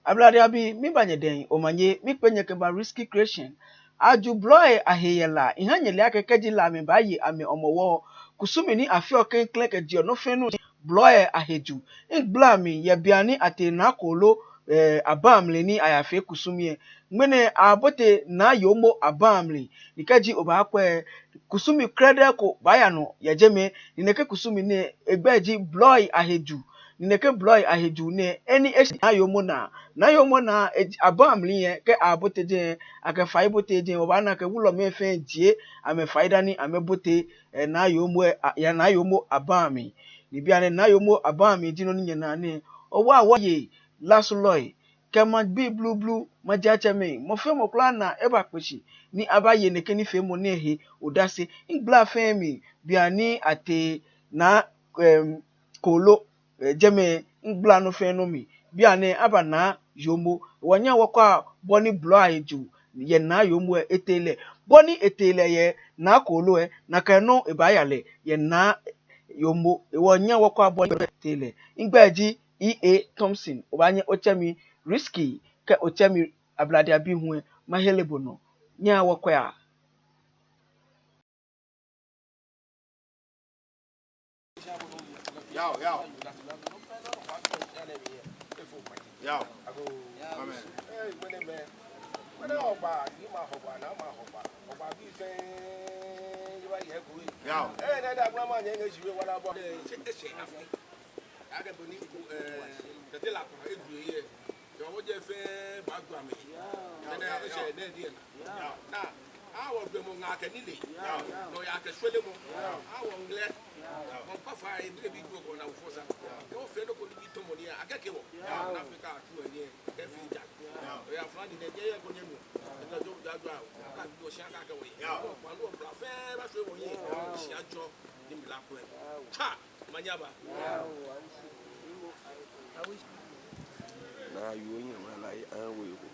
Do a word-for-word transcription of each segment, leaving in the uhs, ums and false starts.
Ablade abii, miba nyɛdɛŋ omanye, mikpee nyɛ kɛba Risky Creation. Aju blɔi ahe yɛ La, miha nyɛle akɛ kɛji Lamɛi baaye amɛ Hɔmɔwɔ, kusumii ni afeɔ klɛŋklɛŋ kɛjieɔ nɔ fɛɛ nɔ ji blɔi ahe ju. Migbla mli yɛ beiaŋ ni atee Naa Koolo, eh, abaŋ mli ni ayafee kusumii lɛ. Ŋmɛnɛ abote Naa Yoomo abaŋ mli. Ni kɛji obaakwɛ, kusumii krɛdɛɛ ko baaya nɔ yɛ jɛmɛ, ni nɛkɛ kusumii nɛɛ egbɛi ji blɔi ahe ju. Ni nɛkɛ blɔi ahe ju nɛɛ, enɛ eshi Naa Yoomo naa. Naa Yoomo naa, eh, abaŋ mli lɛ, kɛ abote jɛi, akɛ fai bote jɛi, obaana akɛ wulɔmɛi fɛɛ jie amɛfai dani amɛbote, eh, Naa Yoomo, eh, a-, yɛ Naa Yoomo abaŋ mli. Ni bianɛ Naa Yoomo abaŋ mli ji nɔ ni nyɛnaa nɛɛ, owa wɔye, La sulɔi, kɛ maŋbii blublu, maŋtsɛmɛi, mɔ fɛɛ mɔ kwraa naa ebakpe shi ni abaye nɛkɛ nifeemɔ nɛɛ he odase. Migbla fɛɛ mli, beiaŋ ni atee Naa, em, Koolo, eh, jɛmɛ, migbla nɔ fɛɛ nɔ mli. Bianɛ aba Naa Yoomo, wɔnyɛŋ wɔkwɛa bɔ ni blɔi ahe ju yɛ Naa Yoomo lɛ etee lɛ. Bɔ ni etee lɛ yɛ Naa Koolo lɛ, nakai nɔŋŋ ebaaya lɛ yɛ Naa Yoomo. Wɔnyɛŋ wɔkwɛa bɔ ni etee lɛ. Migbɛi ji E A Thompson, obaanyɛ otsɛ mi Risky, kɛ otsɛ mi Ablade abii hu lɛ, mahere bo nɔ. Nyɛhaa wɔkwɛa. Yao, yao. Yao. Amen. Yao. Akɛ bɔ ni, eh, tete La kɔnɔ edu yɛ. Yɛ wɔjɛ fɛɛ baagba mli. Nɛnɛ eshɛ nɛɛ diɛŋ. Naa, awɔ gbɛmɔ ŋaa kɛ nilee. Nɔyaa kɛ shwelemɔ. Awɔ ŋlɛ. Wɔŋkpa fai, ebi ebi gbɔ kɔ na wɔ fɔsa. Kɛ wɔfee nɔ ko ni bi tɔmɔ ni akɛke wɔ. Naa fee ka tu ni kɛ fee ja. Oya flan ni nɛ jɛ yɛ ko nyɛ nu. Eka jo ja jo awo. Ka bi do shia ka kɛ wɔ yi. Wɔ kpa nu wɔ bla fɛɛ ba shwe wɔ yi. Shia jɔ ni mi la ko. Cha. Manyaba. Naa Yoomo nyɛ mala yi an wo yoko.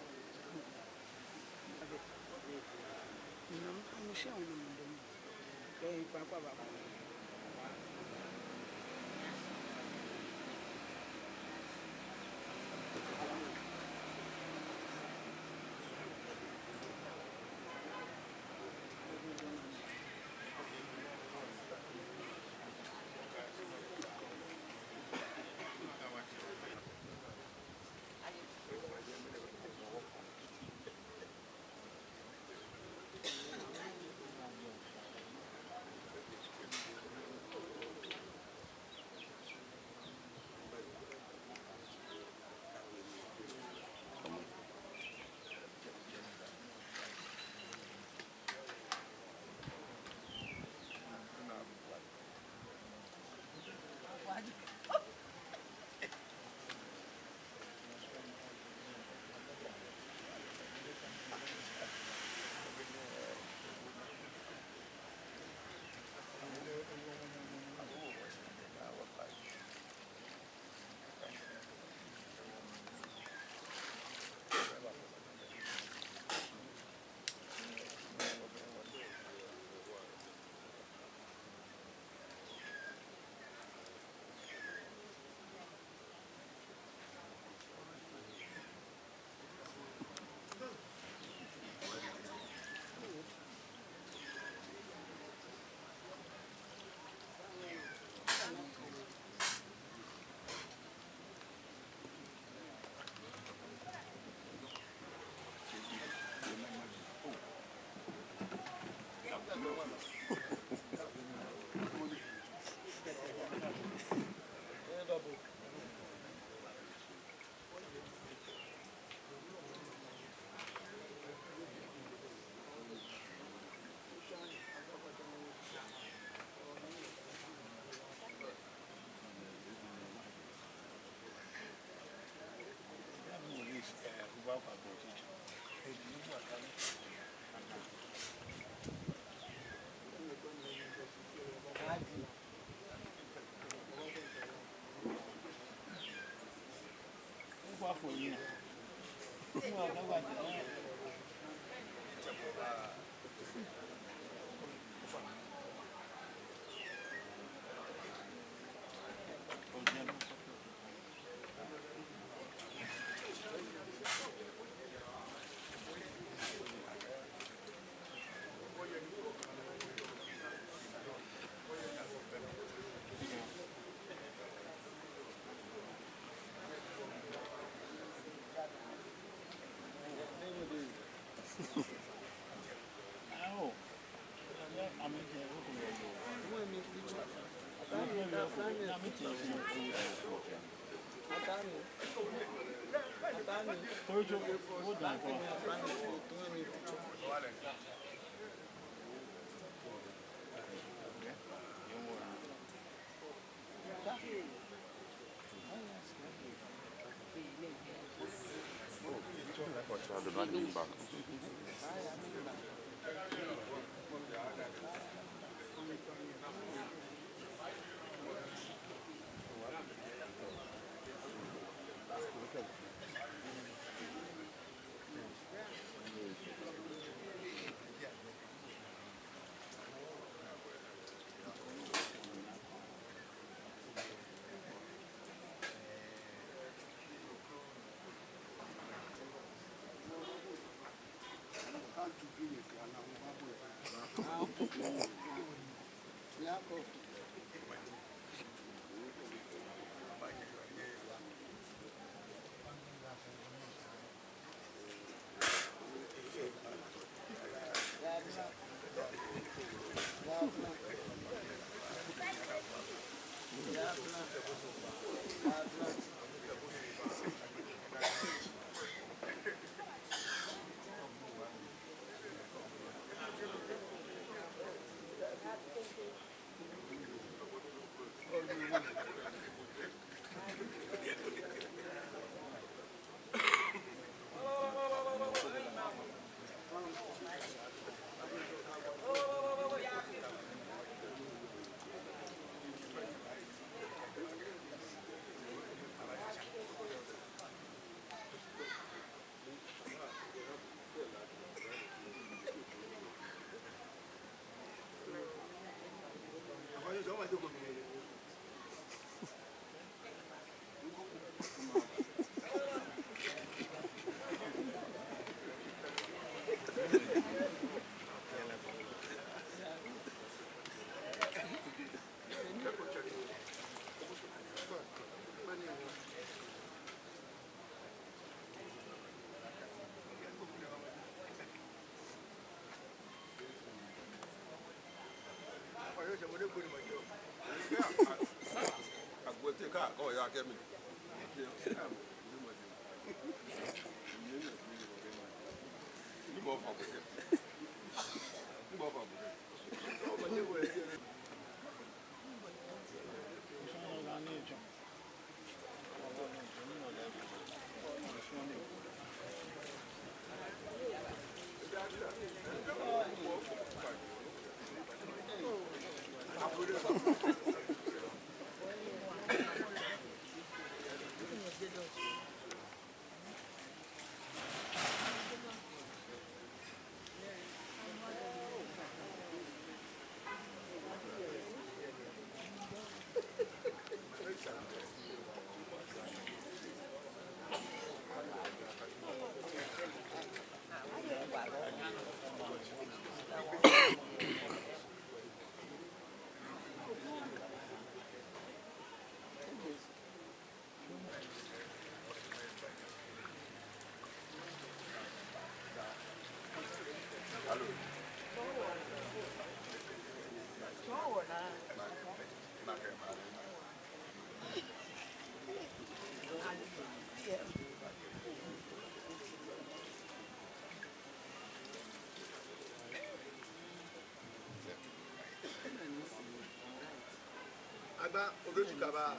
Agba, odoju kaba.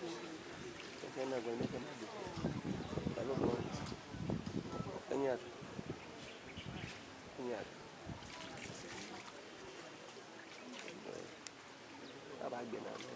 Nɛkɛ nɛɛ, nɛkɛ nɛɛ. Alo mɔ. Enyɛ. Enyɛ. Abaagbe naa nɔ.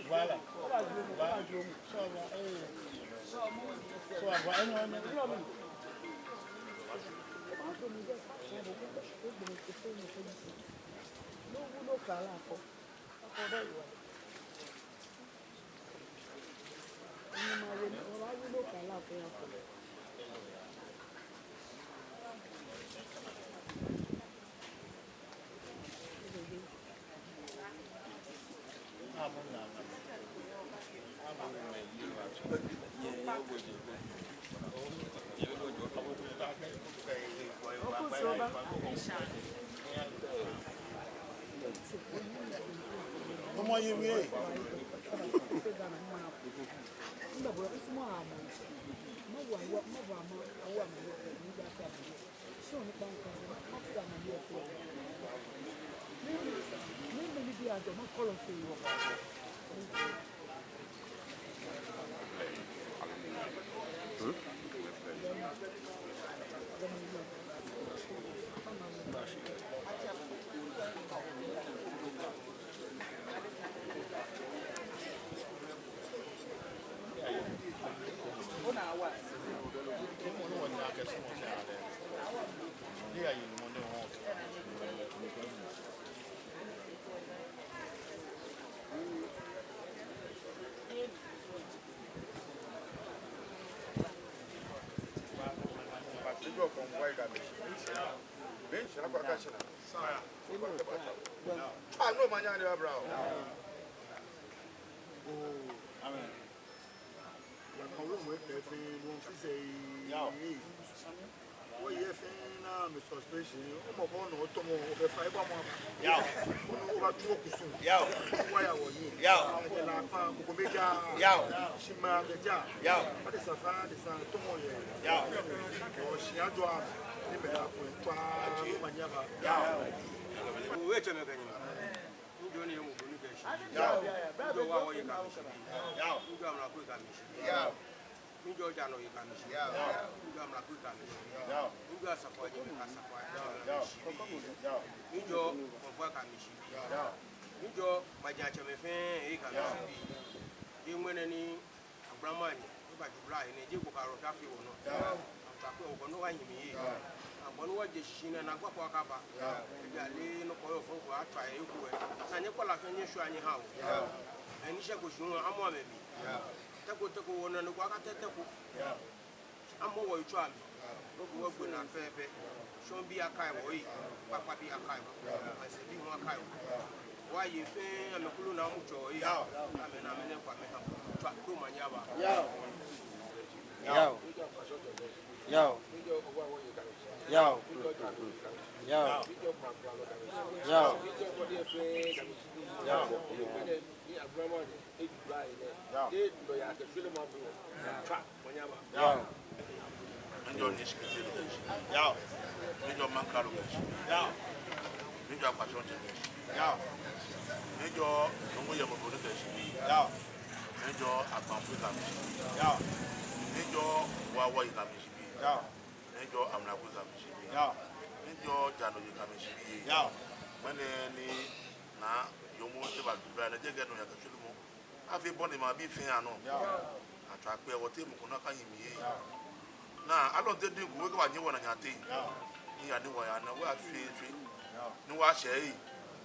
Voilà. Voilà. Amen. Yao. Wɔyɛ fɛɛ na mi suspension. Omɔ ko nɔ tɔmɔ, okɛ fa eba mɔ. Yao. Onu oba tuo kusum. Yao. Wa ya wɔ yi. Yao. Ela pa ko ko meja. Yao. Shima meja. Yao. Ade safa de sa tɔmɔ yɛ. Yao. O shi ajo a. Ni mɛ la ko twa. Manyaba. Yao. Owe che me kanyima. Miijɔɔ Nii Yehowa mɔ ko ni kɛ shi. Yao. Miijɔɔ Wa Wɔ Yei kɛ amɛshiabii. Yao. Miijɔɔ Amralo Akpei kɛ amɛshiabii. Yao. Miijɔɔ Jaanɔ Yei kɛ amɛshiabii. Yao. Miijɔɔ Amralo Akpei kɛ amɛshiabii. Yao. Miijɔɔ Asafoiatsɛmɛi kɛ Asafoiatsɛmɛi. Yao. Miijɔɔ Kɔnfɔi kɛ amɛshiabii. Yao. Miijɔɔ majiatsɛmɛi fɛɛ kɛ amɛshiabii. Yei ŋmɛnɛ ni Abraham anyi, ni ba jubila yi nɛɛ, je ko ka rɔ ta fi wɔ nɔ. Yao. Ata ko wɔ nɔ wa yi mi ye. Yao. Agbɔnu wa je shishi nɛɛ, naagba ko akaba. Yao. Eja le nɔ ko yɔɔ fɔ ko atswa ye ko ɛ. Sa nyɛ kpala fɛɛ nyɛshwa nyɛha wɔ. Yao. Ɛ ni shɛ ko shi nɔ amɔ amɛ mli. Yao. Tɛ ko tɛ ko wɔ nɔ nɔ ko aka tɛ tɛ ko. Yao. Amɔ wɔ yitso amli. Gbogbo wɔ gbɛ naa pɛpɛɛpɛ. Shɔŋŋ bii akai wɔ yi. Kpakpa bii akai wɔ. Maŋsɛɛ bii hu akai wɔ. Wa yei fɛɛ amɛkulu naa mu tsɔ yi. Yao. Amɛnaa amɛnɛ kpa amɛ ha. Tswa ko manyaba. Yao. Yao. Yao. Yao. Yao. Yao. Yao. Yao. Miijɔɔ Nii Shikitele kɛ eshiabii. Yao. Miijɔɔ Maŋkralo kɛ eshiabii. Yao. Miijɔɔ Agbaflɔntsɛ kɛ eshiabii. Yao. Miijɔɔ Yɔngo Yɛmɔ Boni kɛ eshiabii. Yao. Miijɔɔ Agbaŋfoi kɛ amɛshiabii. Yao. Miijɔɔ Wa Wɔ Yei kɛ amɛshiabii. Yao. Miijɔɔ Amralo Akpei kɛ amɛshiabii. Yao. Miijɔɔ Jaanɔ Yei kɛ amɛshiabii. Yao. Ŋmɛnɛ ni Naa Yoomo eba jubila nɛɛ, je kɛ nɔyaa kɛ shweremɔ afee bɔ ni maŋbii fɛɛ anɔ. Yao. Atswa akpɛ wɔ teŋ mɔ ko nɔ akayi mi ye. Yao. Naa alɔnte diŋ ko wɔ kɛ wɔ nyiɛ wɔ naa nyɛ teŋ. Yao. Ni ya ni wɔya nɛɛ wɔya shweshwe. Yao. Ni wɔshɛ yi.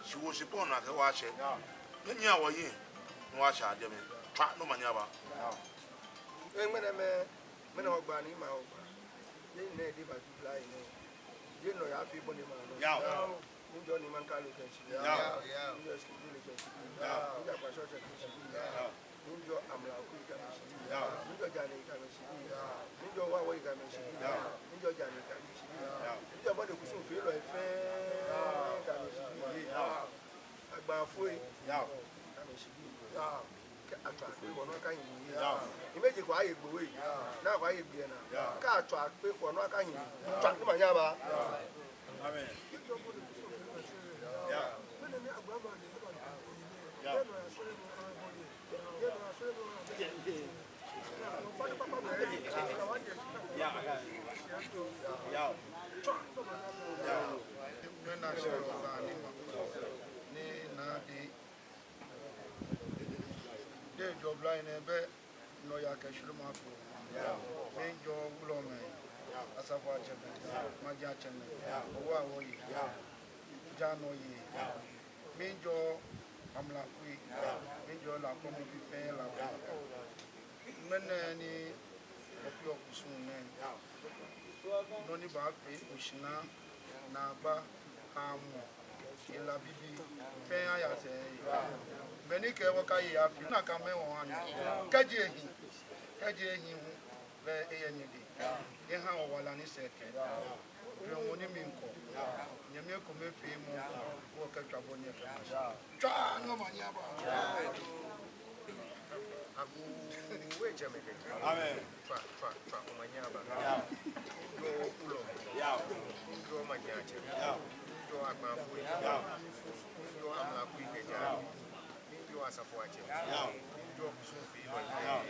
Shi wɔ shikpɔŋ naa kɛ wɔshɛ. Yao. Ni nyiɛ wɔ yi. Ni wɔshɛ jɛmɛ. Tswa ni omanye aba. Ee, ŋmɛnɛ mɛi, ŋmɛnɛ wɔgba ni ma wɔgba. Yɛ nɛɛ diɛŋtsɛ ba ju blai nɛɛ. Yɛ nɔyaa fɛɛ bɔ ni ma nɔ. Yao. Miijɔɔ Nii Maŋkralo kɛ eshiabii. Yao. Miijɔɔ Eskimo Village kɛ eshiabii. Yao. Miijɔɔ Akwashɔŋtsɛ kɛ eshiabii. Yao. Miijɔɔ Amlaku kɛ amɛshiabii. Yao. Miijɔɔ Jani kɛ amɛshiabii. Yao. Miijɔɔ Wawɔi kɛ amɛshiabii. Yao. Miijɔɔ Jani kɛ amɛshiabii. Yao. Miijɔɔ mɔ ni kusum feelɔi fɛɛ kɛ amɛshiabii. Yao. Agbaafoi. Yao. Kɛ amɛshiabii. Yao. Kɛ atswa akpe kɔ nɔ akahi. Yao. Imagine kɔ aye gbɛ wɛ. Yao. Naa kɔ aye gbɛ naa. Yao. Kɛ atswa akpe kɔ nɔ akahi. Tswa ni omanye aba. Amen. Yao. Yao. Yao. Yao. Ŋmɛnɛ shi lɛ ba ni ma. Ni naa di Dejɔ blai nɛɛ bɛ nɔyaa kɛ shweremɔ ko. Miijɔɔ wulɔmɛi, asafoiatsɛmɛi, maŋtsɛmɛi, owawɔi, jaanɔyei. Miijɔɔ amlakui, miijɔɔ La kɔmɔ bi fɛɛ La. Ŋmɛnɛ ni wɔkpe wɔkusum nɛɛ, nɔ ni baafee oshinaa, naagba, haamɔ, hela bibii fɛɛ aya sɛɛ. Mɛni kɛ wɔkɛye afi, nakai mɛi wɔha nyɛ. Kɛji ehi, kɛji ehi hu, belɛ eyɛ nyɛdɛŋ. Nyɛhaa wɔ wala ni sɛɛ kɛ. Jwɛŋmɔ ni miikɔ. Nyɛmi ekomefeemɔ, wɔkɛtswa bɔ ni ekɛma shi. Tswa ni omanye aba. Agoo, wɔtsɛmɛi kɛ. Amen. Tswa, tswa, tswa, omanye aba. Yao. Miijɔɔ wulɔmɛi. Yao. Miijɔɔ maŋtsɛmɛi. Yao. Miijɔɔ agbaafoi. Yao. Miijɔɔ amlakui kɛ jaa. Yao. Miijɔɔ asafoiatsɛmɛi. Yao. Miijɔɔ kusumfeelɔi. Yao.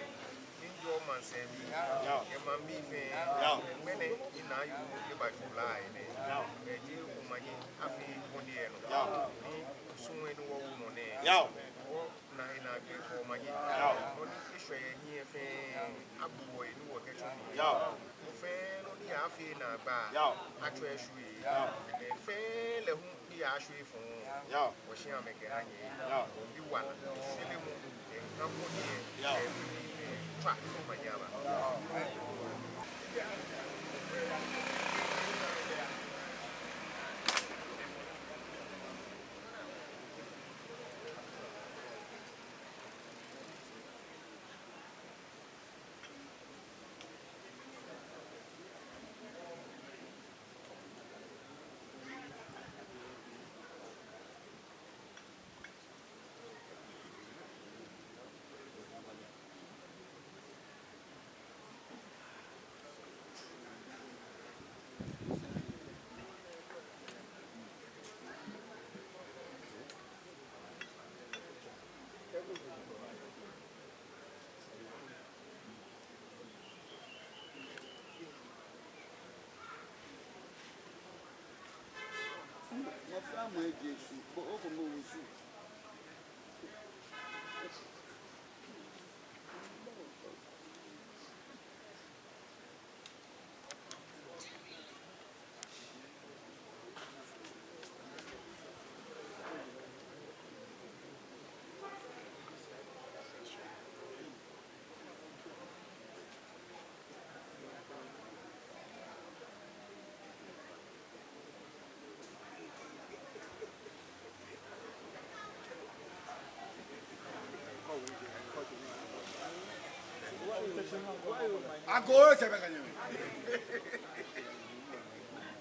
Miijɔɔ maŋsɛɛbii. Yao. Kɛ maŋbii fɛɛ. Yao. Ŋmɛnɛ ni Naa Yoomo eba ju blai nɛɛ. Yao. Eji omanye afee bɔ ni eyɔɔ nɔ. Yao. Ni kusum ni wɔwoɔ nɔ nɛɛ. Yao. Wɔna enaa kɛ omanye. Yao. Nɔ ni eshwɛ yɛ hiɛ fɛɛ, abu wɔ he ni wɔkɛtsɔ nii. Yao. Nɔ fɛɛ nɔ ni aaafee naagba. Yao. Atswa eshwie. Yao. Ni fɛɛ lɛ hu ni aaashwie fɔŋ. Yao. Wɔshi amɛkɛha nyɛ. Yao. Wɔmiibi wala, shweremɔ, kɛ ŋamɔ ni yɛ. Yao. Kɛ tswa ni omanye aba.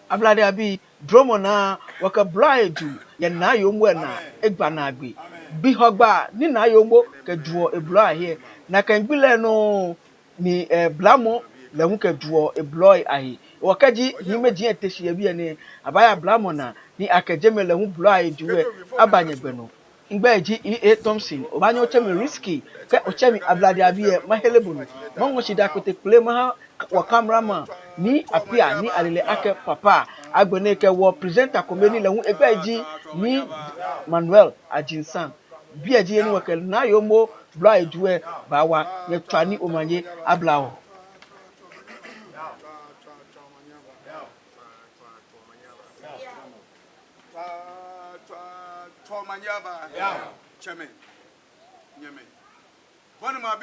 Ablade abii, dromɔ naa, wɔkɛ blɔi aju yɛ Naa Yoomo lɛ naa, egba naagbee. Bi Hɔgbaa ni Naa Yoomo kɛjuɔ eblɔi ahe, nakai gbi lɛ nɔŋŋ ni, eh, blamɔ lɛ hu kɛjuɔ eblɔi ahe. Wɔkɛɛ kɛji hiimeji lɛ te shi yɛ biɛ nɛɛ, abaaya blamɔ naa ni akɛ jɛmɛ lɛ hu blɔi aju lɛ aba nyɛgbɛ nɔ. Migbɛi ji E A Thompson, obaanyɛ otsɛ mi Risky, kɛ otsɛ mi Ablade abii lɛ, mahere bo nɔ. Maŋɔ shidaa kpeteŋkpele maha wɔ cameraman, Nii Appiah, ni ale lɛ akɛ Papa. Agbɛnɛ kɛ wɔ presenter kome ni lɛ hu egbɛi ji Nii Manuel Adjinsan. Biɛ ji he ni wɔkɛ Naa Yoomo blɔi aju lɛ baawa. Nyɛtswa ni omanye aba wɔ. Tswa, tswa, tswa omanye aba. Yao. Tsɛmɛi, nyɛmɛi. Bɔ ni ma